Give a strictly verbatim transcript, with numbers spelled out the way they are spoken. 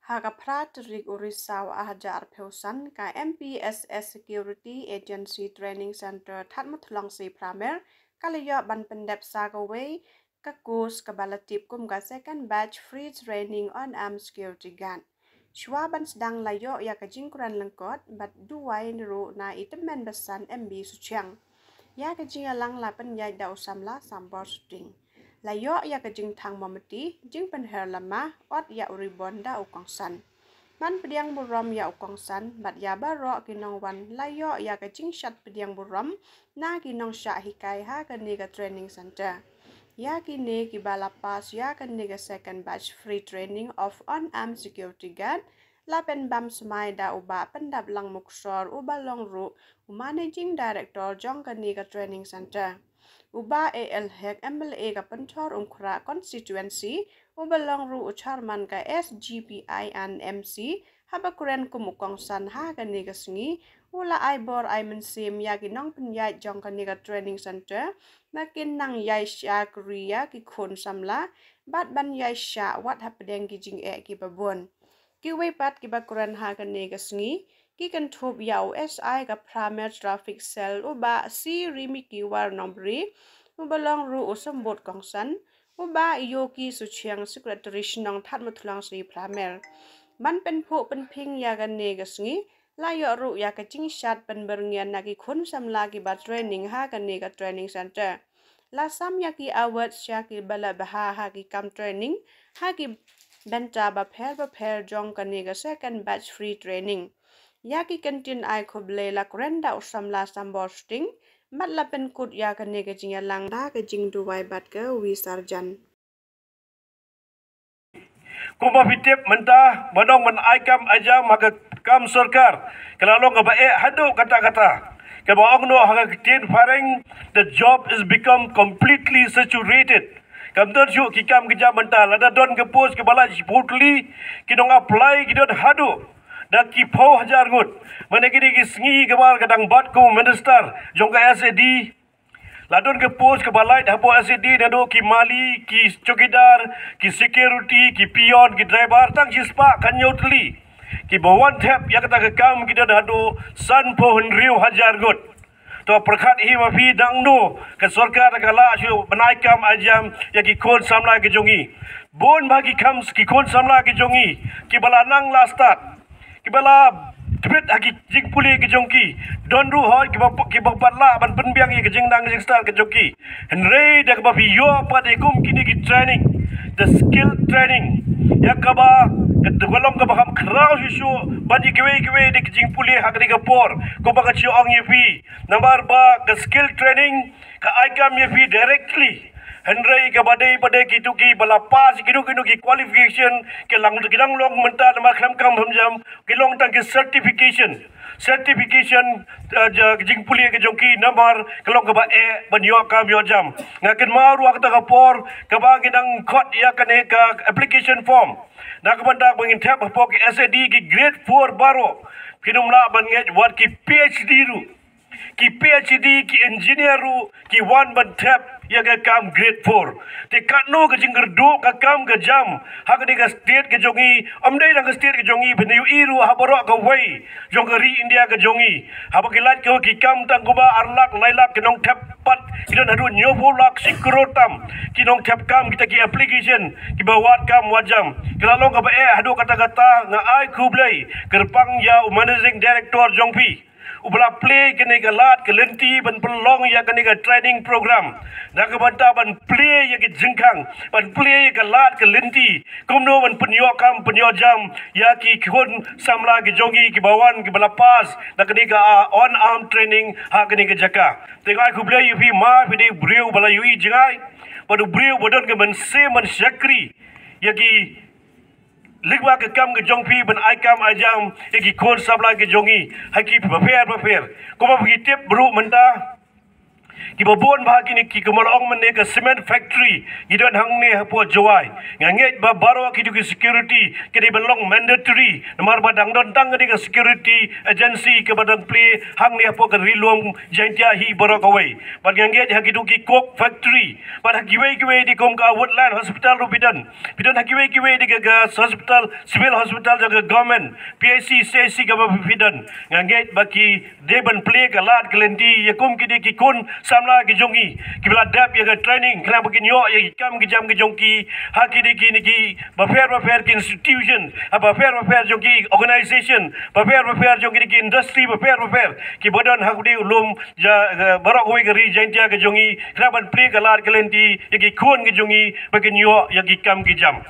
Ha ka phra tarik u Risaw arhajar arphew san, ka M P S S Security Agency Training Centre Thadmuthlong Syiemlieh ka la ïoh ban pyndep sa kawei ka course kaba la tip kum ka Second Batch Free Training on Armed Security Guard. Shuwa ban sdang la ïoh ïa ka jingkren lyngkot bad duwai ruh na i tymmen basan M B Suchiang. Ïa ka jingïalang la pynïaid da u samla Sambor Suting. La ïoh ïa ka jingthang mombati, jingpynher lama, ot ïa u ribon da u kongsan. Ban pdiang burom ïa u kongsan bad ïa baroh ki nongwan la ïoh ïa ka jingshad pdiang burom na ki nongshah hikai ha kane ka training centre. Ïa kine kiba la pass ïa kane ka Second Batch Free Training of Unarmed Security Guard la pynbam smai da u Bah Pyndaplang Muksor uba long ruh u Managing Director jong kane ka training centre. U Bah A L Hek, M L A ka Pynthorumkhrah Constituency, uba long ruh u Chairman ka S G P I and M C, haba kren kum u kongsan ha kane ka sngi, u la ai bor ai mynsiem ïa ki nongpynïaid jong kane ka training centre ba kin nang ïai shakri ïa ki khun samla bad ban ïai shah wat hapdeng ki jingeh kiba bun. Kiwei pat kiba kren ha kane ka sngi ki kynthup ïa u S I ka Phramer Traffic Cell u Bah C Rimikiwar Nongbri, uba long ruh u symbud kongsan, u Bah Yoki Suchiang, Secretary Shnong Thadmuthlong Syiemlieh. Ban pynphuh pynphieng ïa kane ka sngi la ïoh ruh ïa ka jingshad pynbyrngian na ki khun samla kiba training ha kane ka training centre. La sam ïa ki award sha kiba la bha ha ki kam training ha ki bynta bapher bapher jong kane ka Second Batch Free Training. Ïa ki kyntien ai khublei la kren da u samla Sambor Suting bad la pynkut ïa kane ka jingïalang da ka jingduwai bad ka wisarjan. Kumba phi tip mynta, ba dang ban ai kam ai jam ha ka kam sorkar ka la long kaba eh haduh katta katta. Kaba ong noh ha ka ktien phareng, the job is become completely saturated. Kam don shuh ki kam ki jam mynta, lada don ka post kaba la shiphew tylli, ki nong apply ki don haduh da ki phew hajar ngut. Mynta kine ki sngi kaba ka dang bat kum u minister jong ka S A D, la don ka post kaba lait hapoh S A D, naduh ki mali, ki chowkidar, ki security, ki peon, ki driver, tang shispah khathynñiew tylli. Kiba wan thep ïa kata ka kam ki don haduh sanphew hynriew hajar ngut. To pyrkhat hi ma phi, dang no ka sorkar ka lah shuh ban ai kam ai jam ïa ki khun samla ki jong ngi. Bun bah ki kam ki khun samla ki jong ngi kiba la nang la stad, kiba la tbit ha ki jingpule ki jong ki. Don ruh hoi kiba, kiba pat lah ban pynbiang ïa ki jingnang jingstad ki jong ki. Hynrei da kaba phi ïoh pat ïa kum kine ki training, the skill training, ïa kaba ka long kaba kham khraw shuh shuh ban ïa kiwei kiwei de ki jingpule ha kane ka por. Kumba ka shu ong ïa phi, namar ba ka skill training ka ai kam ïa phi directly. Hynrei kaba dei ba dei kito kiba la pass kino kino ki qualification, ki la, ki dang long mynta namar khlem kam khlem jam, ki long tang ki certification. Certification, eh, ja, jingpule ki jong ki namar ka long kaba eh ban ïoh kam ïoh jam. Nga kynmaw ruh ha kata ka por kaba ngi dang khot ïa kane ka application form, na ka bynta ba ngin thep hapoh ki S A D ki grade four baroh. Phin ym lah ban ngeit wat ki P H D ruh, ki P H D, ki engineer ruh ki wan ban thep ïa ka kam grade four. Te katno ka jingkyrduh ka kam ka jam ha kane ka state ka jong ngi, ym dei tang ka state ka jong ngi, phin ïohi ruh ha baroh kawei jong ka ri India ka jong ngi. Haba ki lait kawei ki kam tang kumba ar lak lai lak ki nongthep pat ki don haduh hynñiewphew lak shi klur tam ki nongthep kam, kita ki application kiba wad kam wad jam. Ki la long kaba eh haduh katta katta. Nga ai khublei kyrpang ïa u managing director jong phi uba la plie kane ka lad ka lynti ban pynlong ïa kane ka training program, na ka bynta ban plie ïa ka jingkhang, ban plie ïa ka lad ka lynti kumno ban pynïoh kam pynïoh jam ïa ki khun samla ki jong ngi kiba wan kiba la pass na kane ka, ah, unarmed training ha kane ka jaka. Te nga ai khublei ïa phi ma phi dei u briew ba la ïohi jngai bad u briew ba don ka mynsiem ban shakri ïa ki lyngba ka kam ka jong phi ban ai kam ai jam ïa ki khun samla ki jong ngi ha ki bapher bapher. Kumba phi tip ruh mynta Kiba bun ba ha kine ki, kumba la ong mynne, ka cement factory ngi don hangne hapoh Jowai. Nga ngeit ba baroh kito ki security ki dei ban long mandatory, namar ba dang don tang kane ka security agency kaba dang plie hangne hapoh ka Ri Lum Jaiñtia hi baroh kawei. Bad nga ngeit ha kito ki coke factory, bad ha kiwei kiwei de, kum ka Woodland Hospital ruh phi don, phi don ha kiwei kiwei de ka, ka hospital, civil hospital jong ka government, P H C, C H C kaba phi don. Nga ngeit ba ki dei ban plie ka lad ka lynti ïa kum kine ki khun samla ki jong ngi kiba la dep ïa ka training, khnang ba kin ïoh ïa ki kam ki jam ki jong ki ha kine ki, kine ki bapher bapher ki institution, ha bapher bapher jong ki organization bapher bapher, jong kine ki industry bapher bapher kiba don ha kane u lum, ïa, eh, baroh kawei ka Ri Jaiñtia ka jong ngi, khnang ban plie ka lad ka lynti ïa ki khun ki jong ngi ba kin ïoh ïa ki kam ki jam.